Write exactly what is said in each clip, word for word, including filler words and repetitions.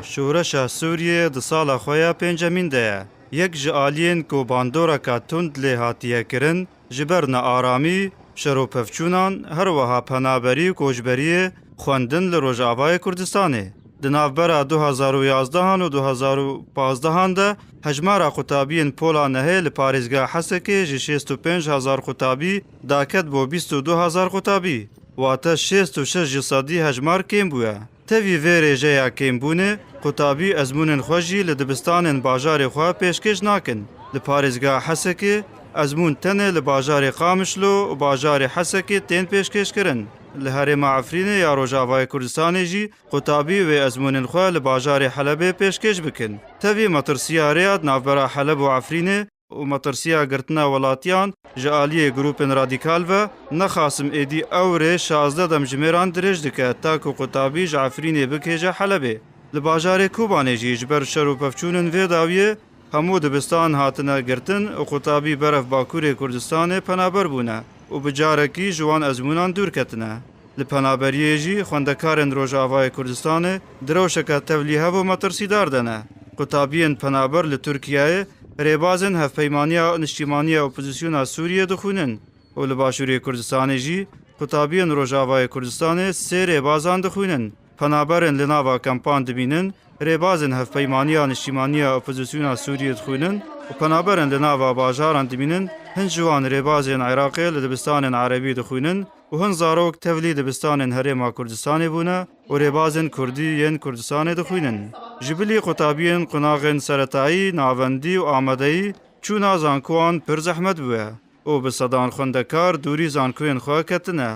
Şoreşa Sûriyê di sala xwe ya pêncemîn de ye. Yek ji aliyên ku bandoreka tund lê hatiye kirin, ji ber nearamî, şer û pevçûnan, her wiha penaberî û koçberiyê, xwendin li Rojavayê Kurdistanê. Di navbera du hazar û yazdehan û du hazar û pazdehan de hejmara qutabiyên Pola Nehê li parêzgeha Hesekê ji şêst û pênc hezar qutabî daket bo bîst û du hezar qutabî, wate şêst û şeş ji sedî hejmar kêm bûye. Tevî vê rêjeya kêmbûnê, qutabî ezmûnên xwe jî li dibistanên bajarê xwe pêşkêş nakin. Li parêzgeha Hesekê ezmûn tenê li bajarê Qamişlo û bajarê Hesekê tên pêşkêşkirin. Li herêma Efrînê ya Rojavayê Kurdistanê jî qutabî wê ezmûnên xwe li bajarê Helebê pêşkêş bikin. Tevî metirsiya rêya di navbera Heleb û Efrînê û metirsiya girtina welatiyan ji aliyê grûpên radîkal ve, nexasim êdî ew rê şazdeh demjimêran dirêj dike, ta ku qutabî ji Efrînê bikêje Helebê. Li bajarê Kobanê jî ji ber şer û pevçûnên vê dawiyê hemû dibistan hatine girtin û qutabî berev Bakurê Kurdistanê penaber bûne û bi carekî ji wan ezmûnan dûr ketine. Li penaberiyê jî xwendekarên Rojavayê Kurdistanê di rewşeke tevlîhev û metirsîdar de ne. Qutabiyên penaber li Tirkiyeyê rêbazên Hevpeymaniya Niştîmaniya Opozisyona Sûriyê dixwînin û li Başûrê Kurdistanê jî qutabiyên Rojavayê Kurdistanê sê rêbazan dixwînin. Penaberên li nava kempan dimînin, rêbazên Hevpeymaniya Niştîmaniya Opozisyona Sûriyê dixwînin û penaberên li nava bajaran dimînin, hin ji wan rêbazên Iraqê li dibistanên erebî dixwînin û hin zarok tevlî dibistanên Herêma Kurdistanê bûne û rêbazên Kurdî yên Kurdistanê dixwînin. Ji bilî qutabiyên qunaxên seretayî, navendî û amadeyî çûna zankowan pir zehmet bûye û bi sedan xwendekar dûrî zankoyên xwe ketine.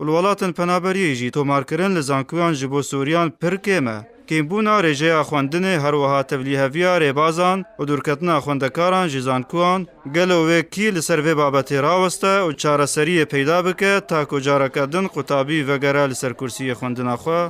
Û li welatên penaberiyê jî tomarkirin li zankoyan ji bo Sûriyan pir kêm e. Kêmbûna rêjeya xwendinê, her wiha tevlîheviya rêbazan û dûrketina xwendekaran ji zankoyan, gelo wê kî li ser vê babetê raweste û çareseriyê peyda bike, ta ku careke din qutabî vegere li ser kursiyê xwendina xwe?